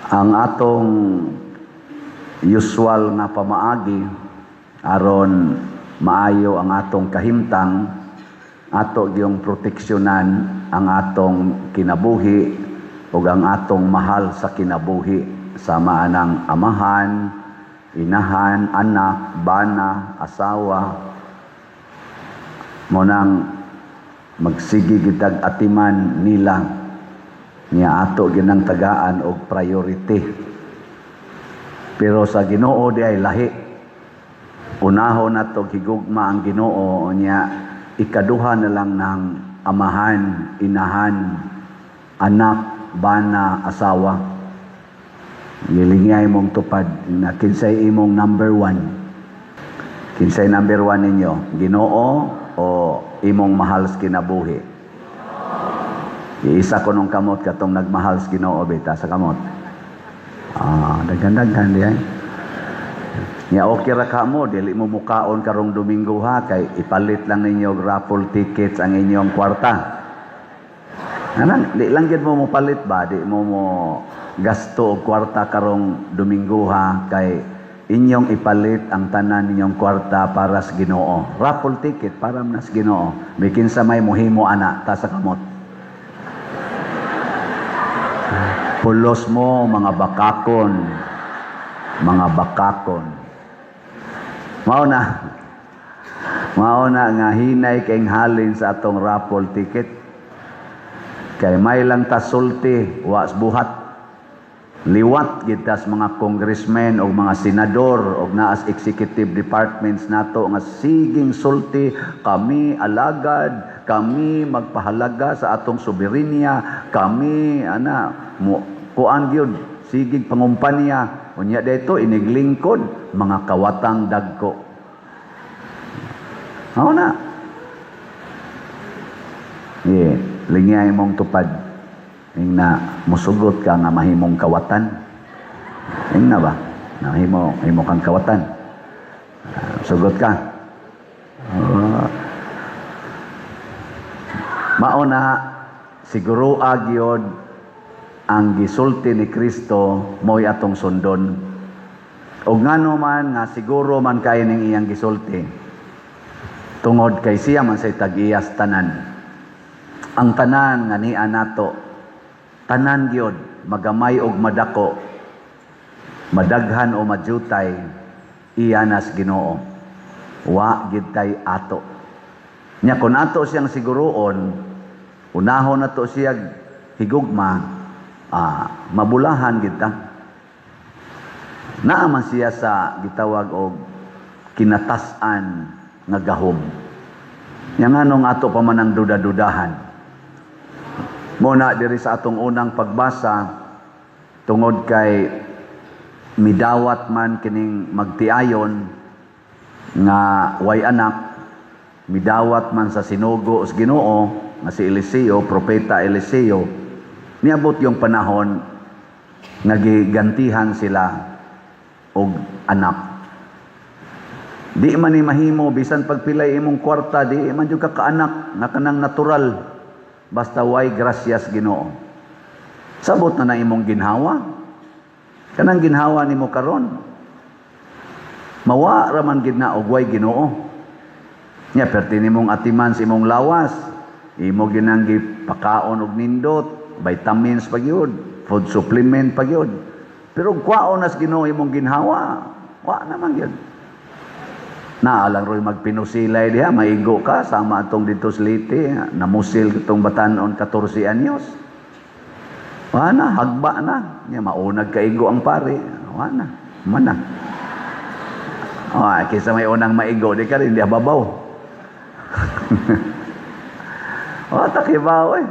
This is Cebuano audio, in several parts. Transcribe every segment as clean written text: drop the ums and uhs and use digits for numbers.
Ang atong usual nga pamaagi aron maayo ang atong kahimtang, ato gyung proteksyonan ang atong kinabuhi ug ang atong mahal sa kinabuhi, sama anang amahan, inahan, anak, bana, asawa. Mao nang magsige gitag atiman nila niya, ato ginang tagaan og priority. Pero sa Ginoo di ay lahi. Unahon nato higugma ang Ginoo, nya ikaduha na lang ng amahan, inahan, anak, bana, asawa. Gilingay mong tupad na kinsay imong number one. Kinsay number one ninyo? Ginoo o imong mahal sa kinabuhi? Iisa ko nung kamot katong nagmahal sa Ginoo bita sa kamot. Ah, daghan-daghan di ay. Nya okay ra ka mo, dili mo mukaon karong Domingo ha, kay ipalit lang ninyo og raffle tickets ang inyong kwarta. Anang, di lang gyud mo mopalit ba, di mo mo gasto og kwarta karong Domingo ha, kay inyong ipalit ang tanan ninyong kwarta para sa Ginoo. Raffle ticket para na sa Ginoo. May kinsa may muhimo ana ta sa kamot. Pulos mo mga bakakon. Mga bakakon. Mao na. Mao na nga hinay kay halin sa atong raffle ticket. Kay may lang ta sulti, was buhat. Liwat gitas mga congressmen o mga senador o naas executive departments nato nga siging sulti, "Kami alagad, kami magpahalaga sa atong soberenya, kami ana mo kuan gyud," siging pangumpanya. Unya dito iniglingkod mga kawatang dagko. Mao na. Yeah, lingay mong tupad. Ing na musugot ka nga mahimong kawatan. Ing na ba? Na himo himo kang kawatan. Sugot ka. Mao na siguro agyod ang gisulti ni Kristo mo'y atong sundon. Og ngano man nga siguro man kay ning iyang gisulti? Tungod kay siya man say tag-iyas tanan. Ang tanan nga niya nato, tanan gyud, magamay og madako, madaghan o madyutay, iya nas Ginoo. Wa gid tay ato. Nya kun ato siyang siguroon, unahon nato siya higugma, mabulahan gid ta. Naa man siya sa gitawag og kinatas-an nga gahom. Nya nganong ato pa man ang duda-dudahan? Muna diri sa atong unang pagbasa, tungod kay midawat man kining magtiayon nga way anak, midawat man sa sinugo sa Ginoo nga si Eliseo, propeta Eliseo, niabot yung panahon nga gigantihan sila og anak. Di man ni mahimo bisan pagpilay imong kwarta, di man jud ka kaanak nga kanang natural. Basta way grasyas Ginoo. Sabot na na imong ginhawa. Kanang ginhawa nimo karon. Mawa ra man gid na og way Ginoo. Nya perti nimong atiman sa imong lawas, imo ginang gipakaon og nindot, vitamins pa gyud, food supplement pa gyud. Pero kwaon nas Ginoo imong ginhawa, wa naman gyud. Naalang ro'y magpinusilay diha, maigo ka, sama atong dito sa Leyte, namusil itong batanon 14 anyos. Wa na, hagba na. Nya, maunag kaigo ang pare. Wa na, mana. Oh, kaysa may unang maigo, di ka rin, di babaw. Oh, takibaw eh.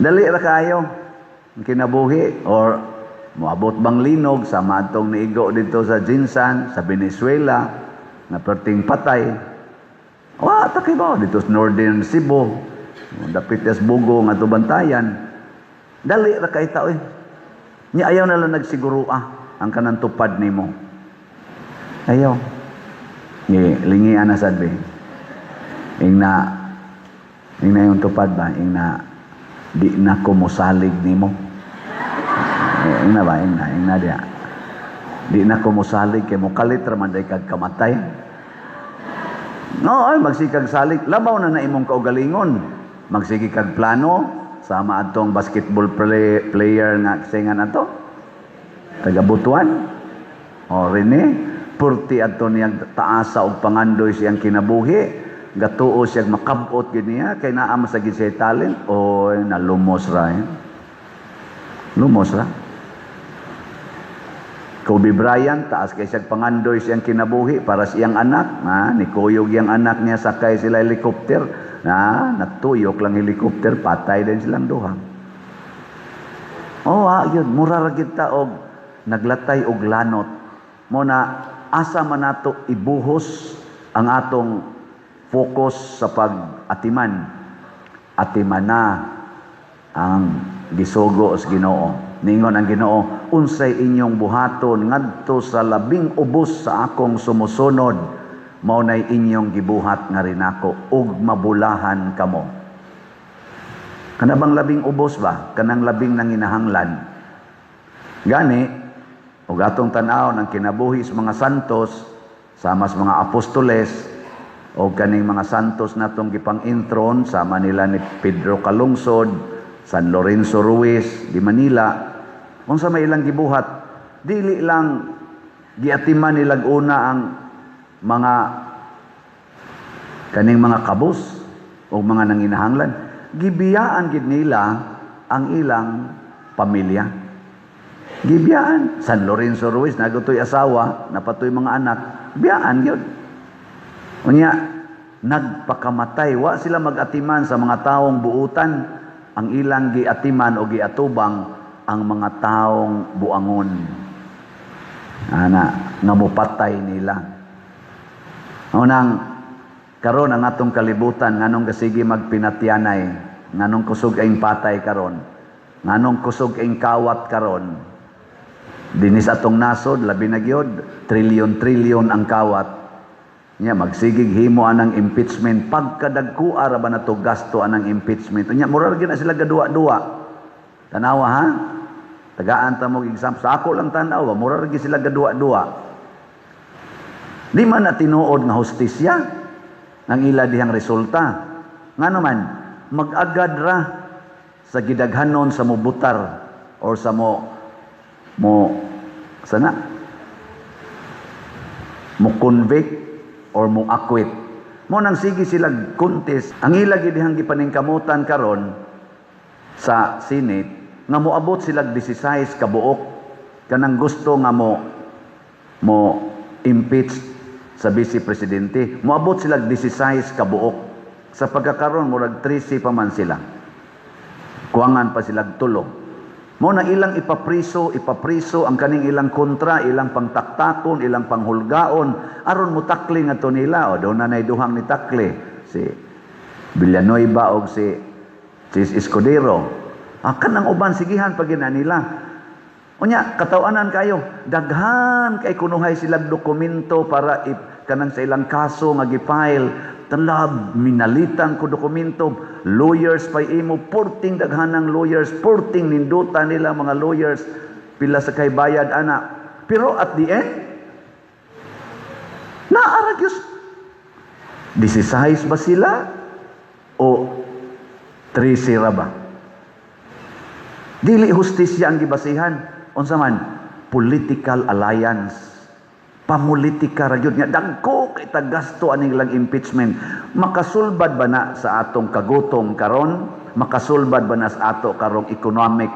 Dali ra kayo ang kinabuhi or moabot bang linog sa atong niigo dito sa GenSan, sa Venezuela, na perting patay. Wa takibaw dito sa Northern Cebu, dapit sa Bogo nga bantayan. Dali ra kay tao eh. Nya ayaw na lang nagsiguro ang kanang tupad nimo. Ayaw. Ngi lingi ana sad be. Ing na yung tupad ba, ing na di na ko mosalig nimo. Ingna ba, ingna, ingna diya. Di na ko mosalig kay mokalit ra man day kag kamatay. No, ay magsikag salig. Labaw na na imong kaugalingon. Magsige kag plano sama atong basketball player nga kisengan ato. Taga Butuan. O Rene, purti adto niyang taasa og pangandoy siyang kinabuhi. Gatuo siya makabot gid niya kay naa man sa gid siya talent o nalumos ra eh. Lumos ra. Kobe Bryant, taas kay siya pangandoy siyang kinabuhi para sa iyang anak. Na, nikuyog iyang anak niya sakay sila helicopter. Na, natuyok lang helicopter, patay din silang duha. Oh, yun, mura ra gid ta og naglatay og lanot. Mo na asa man nato ibuhos ang atong focus sa pag-atiman. Atiman na ang gisugo sa Ginoo. Ningon ang Ginoo, unsay inyong buhaton ngadto sa labing ubos sa akong sumusunod, mao nay inyong gibuhat nga rinako ug mabulahan kamo. Kana bang labing ubos ba? Kanang labing nanginahanglan. Gani, ug atong tan-aw ng kinabuhi sa mga santos, sama sa mga apostoles, o kaning mga santos natong gipang-enthrone, sama nila ni Pedro Calungsod, San Lorenzo Ruiz, di Manila, unsa may ilang gibuhat, dili lang giatiman nilag una ang mga kaning mga kabus o mga nanginahanglan, gibiyaan gid nila ang ilang pamilya. Gibiyaan. San Lorenzo Ruiz, nagutoy asawa, napatoy mga anak, biyaan gyud. Unya, nagpakamatay. Wa sila mag-atiman sa mga taong buutan. Ang ilang giatiman o giatubang ang mga taong buangon. Ana, nga mupatay nila. Unang karon ang atong kalibutan, nganong gasigi magpinatyanay, nganong kusog aing patay karon, nganong kusog aing kawat karon. Dinis atong nasod, labi na gyud, trilyon-trilyon ang kawat. Nya magsigig himo anang impeachment, pagkadagkua ra ba nato gasto anang impeachment. Nya mura ra gyud na sila gaduwa-duwa. Tanawa ha? Tagaan ta mo example sa ako lang tan-aw, mura ra gyud sila gaduwa-duwa. Di man na tinuod nga hustisya ang ila dihang resulta. Ngano man mag-agad ra sa gidaghanon sa mobutar or sa mo mo sana mo convict or mo acquit. Mo nang sige sila contest. Ang ila gid dihang gipaningkamutan karon sa Senate nga moabot sila 16 ka buok kanang gusto nga mo mo impeach sa vice presidente. Moabot sila 16 ka buok. Sa pagkakaron murag 13 pa man sila. Kuwangan pa sila tulo. Mo na ilang ipapriso, ipapriso ang kaning ilang kontra, ilang pangtaktakon, ilang panghulgaon, aron mutakli ngadto nila. O doon na nay duhang ni takli si Villanueva og si Chiz Escudero. Ah, kanang uban sigihan pa gina nila. Unya, katawanan kayo, daghan kay kunuhay silang dokumento para kanang sa ilang kaso nga gi-file. Talab, minalitan ko dokumento, lawyers pa imo, porting daghanang lawyers, porting ninduta nila mga lawyers, pila sa kay bayad ana. Pero at the end, naaragyos, 16 ba sila? O 13 ra ba? Dili hustisya ang gibasihan. Unsa man? Political alliance. Pamulitika ra gyud nga dagko kay tagasto aning lang impeachment. Makasulbad ba na sa atong kagutom karon? Makasulbad ba na sa ato karong economic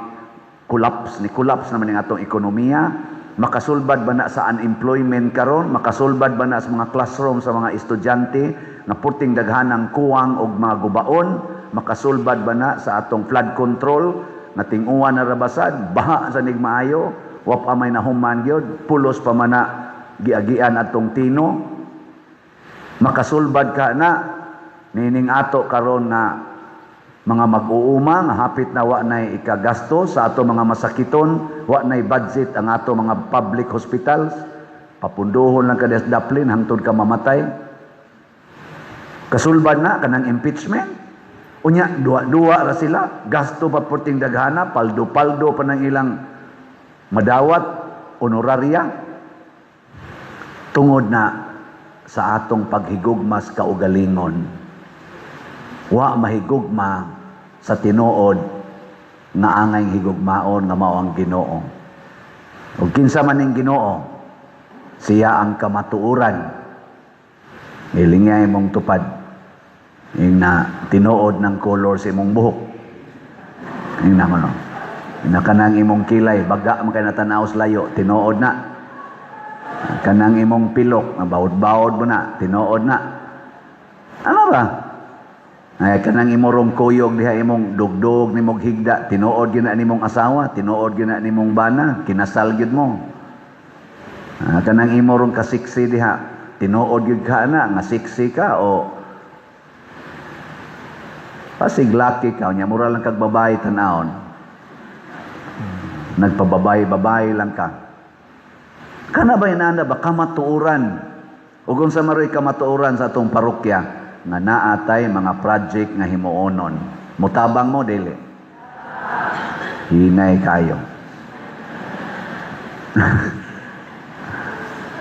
collapse? Ni collapse naman ang atong ekonomiya. Makasulbad ba na sa unemployment karon? Makasulbad ba na sa mga classroom sa mga estudyante nga purting daghanang kuwang og mga gubaon? Makasulbad ba na sa atong flood control nga tinguan na rabasad, baha sa nigmaayo, wa pa may nahuman gyud, pulos pa man na giagian atong tino? Makasulbad ka na nining ato karon nga mga mag-uuma nga hapit na wa nay ikagasto sa ato mga masakiton, wa nay budget ang ato mga public hospitals, papunduhon lang ka sa daplin hangtod ka mamatay? Kasulbad na kanang impeachment? Unya, duwa-duwa ra sila, gasto pa purting daghana, paldo-paldo pa ng ilang Madawat honoraria tungod na sa atong paghigugma sa kaugalingon. Wa mahigugma sa tinuod nga angay higugmaon nga mao ang Ginoo. Ug kinsa man ning Ginoo, siya ang kamatuoran. Hilingay imong tupad. Ing na tinuod ng color sa imong buhok. Ing na no. Ing kanang imong kilay, baga man kay natanaw sa layo, tinuod na. Kanang imong pilok, bawod-bawod mo na, tinuod na. Ano ba? Ay, kanang imorong kuyog diha imong dugdog nimong higda, tinuod gyud na nimong asawa, tinuod gyud na nimong bana, kinasal gyud mo. Ah, kanang imorong kasiksi diha, tinuod gyud ka na nga siksi ka o pasig laki ka, nya mura lang kag babae tan-awon. Nagpababay-babay lang ka. Kana ba inana ba kamatuoran? Ug unsa maroy kamatuoran sa atong parokya nga naatay mga project nga himuonon? Mutabang mo dili? Hinay kayo.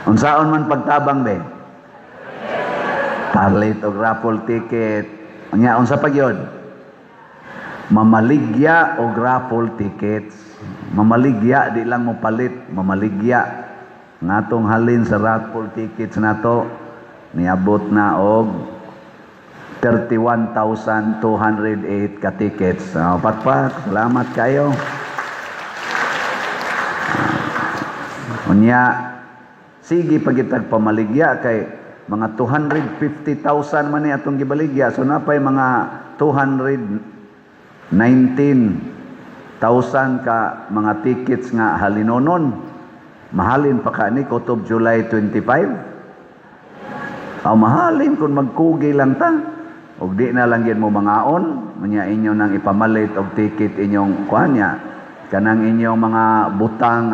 Unsaon man pagtabang be? Palit og raffle ticket. Unya unsa pa gyud? Mamaligya og raffle tickets. Mamaligya, di lang mo palit, mamaligya. Ngatong halin sa raffle tickets nato niabot na og 31,208 ka tickets. Oh, pakpak, salamat kayo. Unya, sige pagitag pamaligya kay mga 250,000 man ni atong gibaligya. So napay mga 219,000 ka mga tickets nga halinonon. Mahalin pa ka ni Kutob July 25. Aw, mahalin kung magkugi lang ta. Og di na lang gid mo mangaon, unya inyo nang ipamalit og ticket inyong kuan niya. Kanang inyong mga butang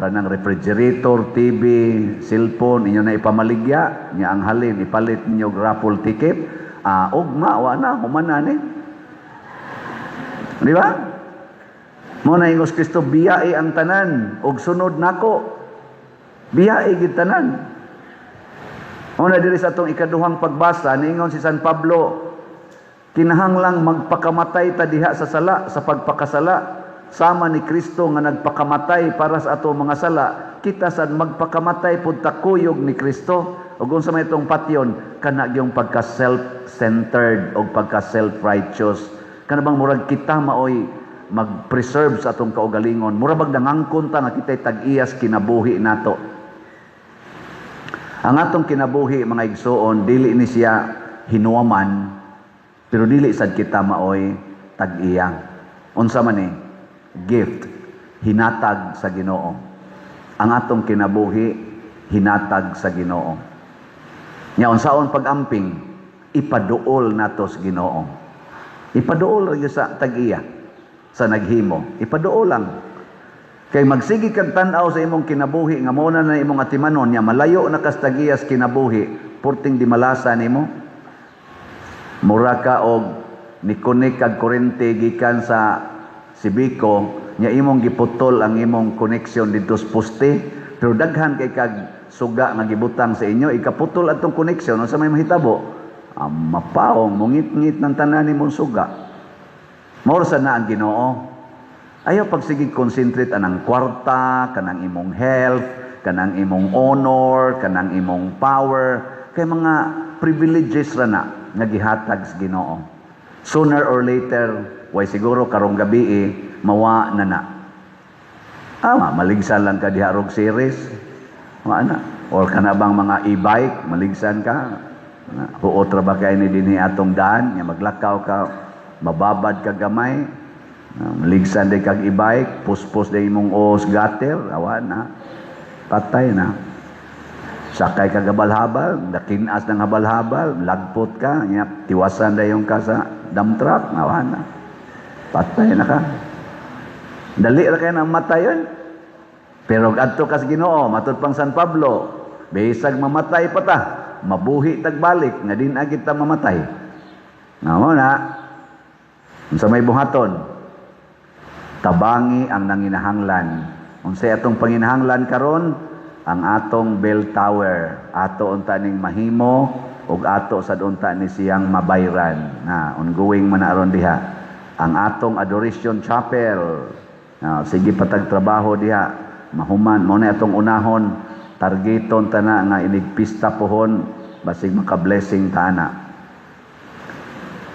kanang refrigerator, TV, cellphone inyo na ipamaligya, nya ang halin ipalit ninyo og raffle ticket. Ugma wa na human na ni. Di ba? Mo na ingos Kristo, biyae ang tanan og sunod nako. Biyae gid tanan. Mo na diri sa atong ikaduhang pagbasa, niingon si San Pablo, kinahanglang magpakamatay ta diha sa sala, sa pagpakasala, sama ni Kristo nga nagpakamatay para sa ato mga sala, kita sad magpakamatay pud ta kuyog ni Kristo. Ug unsa may itong patyon, kana gyung pagka self-centered og pagka self-righteous. Kana bang murag kita maoy mag-preserve sa atong kaugalingon, mura bag nangangkon ta nga kita'y tag-iyas kinabuhi nato. Ang atong kinabuhi, mga igsoon, dili ni siya hinuwaman, pero dili sad kita maoy tag-iya. Unsa man ni? Gift, hinatag sa Ginoo. Ang atong kinabuhi, hinatag sa Ginoo. Nya unsaon pag-amping, ipaduol nato sa Ginoo. Ipaduol ra gyud sa tag-iya, sa naghimo. Ipaduol lang. Kay magsige kag tan-aw sa imong kinabuhi nga mao na na imong atimanon, nya malayo na kas tag-iyas kinabuhi, purting di malasa nimo. Mura ka og ni-connect kag kuryente gikan sa Cebeco, nya imong giputol ang imong connection didto sa poste, pero daghan kay kag suga nga gibutang sa inyo, ikaputol atong connection, unsa may mahitabo? Mapaong mungit-ngit ng tanan nimong suga. Mao sa na ang Ginoo. Ayaw pagsige concentrate anang kwarta, kanang imong health, kanang imong honor, kanang imong power, kay mga privileges ra na nga gihatag sa Ginoo. Sooner or later, way siguro karong gabi mawa na na. Maligsan lang ka diha rog series. Wa na. Or kana bang mga e-bike, maligsan ka. Huot ra ba kay ni dinhi atong daan, nya maglakaw ka, mababad ka gamay. Maligsan day kag e-bike, puspos day imong os gutter, awa na. Patay na. Sakay ka habal-habal, dakinas ng habal-habal, lagpot ka, nya, tiwasan dayon ka sa dump truck, awa na. Patay na ka. Dali ra kay na matay yun. Pero adto ka sa Ginoo, matud pang San Pablo, bisag mamatay pa ta, mabuhi tagbalik, nga din agit ta mamatay. Nga mo na, unsa may buhaton? Tabangi ang nanginahanglan Unsay atong panginahanglan karon? Ang atong bell tower. Ato unta ning mahimo ug ato sad unta ni siyang mabayran. Na ongoing man na aron diha. Ang atong Adoration Chapel. Na, sige patag trabaho diha. Mahuman mao na atong unahon, targeton ta na nga inig pista pohon basig maka-blessing ta na.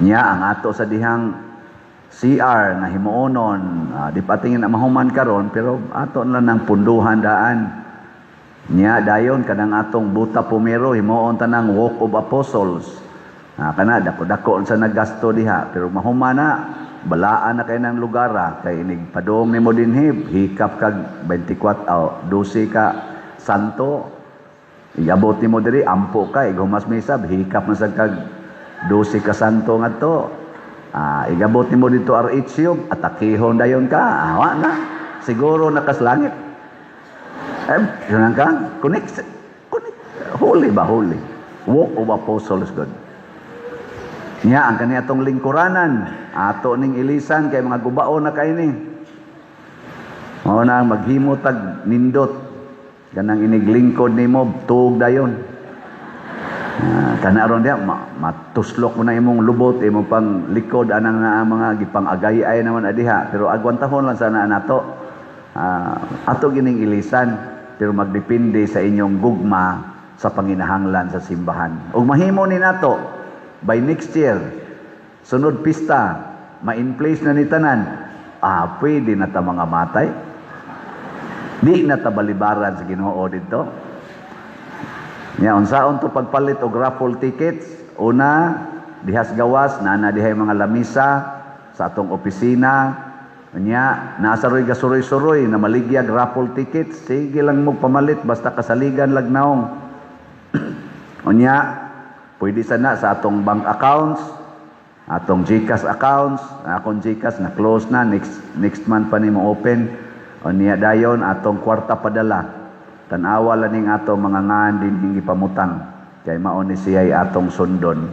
Nya ang ato sa dihang CR nga himuonon, di pa tingin na mahuman karon, pero ato na lang ng punduhan daan. Nya dayon kanang atong Buta Pumero, himuon ta ng Walk of Apostles. Kana dako-dako sa nagasto diha, pero mahuman na, balaan na kay ng lugar, kay inig padong nimo dinhi, hikap kag 24 oh, 12 ka santo. Iabot nimo diri, ampo ka, ighumas misab, hikap na sad kag 12 ka santo ngadto. Igabot nimo dito RH, atakihon dayon ka, awa na. Siguro nakaslangit. Eh, yun ka? Connect. Connect. Holy ba? Holy. Walk of Apostles God. Niya, ang kaniya atong lingkuranan, ato ning ilisan kay mga gubao na kay ni. Mao na maghimo tag nindot. Kanang iniglingkod nimo, tuog dayon. Kana aron diha matuslok mo na imong lubot, imong pang likod anang nga mga gipang agay-ay naman adiha, pero agwantahon lang sana nato. Ato gining ilisan, pero magdepende sa inyong gugma sa panginahanglan sa simbahan. Ug mahimo ni nato by next year, sunod pista, ma-in place na ni tanan, pwede na ta mga matay. Di na ta balibaran sa Ginoo dito. Nya unsaon to pagpalit og raffle tickets? Una, dihas gawas nana dihay mga lamisa sa atong opisina. Nya nasa roy gasuroy-suroy na maligyag raffle tickets, sige lang mo pamalit basta kasaligan lag naong. Unya, pwede sana sa atong bank accounts, atong GCash accounts, akong GCash na close na, next next month pa nimo open. Unya dayon atong kwarta padala. Tan-awa lang ning ato mga ngan din hingi pamutang kay mao ni siya'y atong sundon.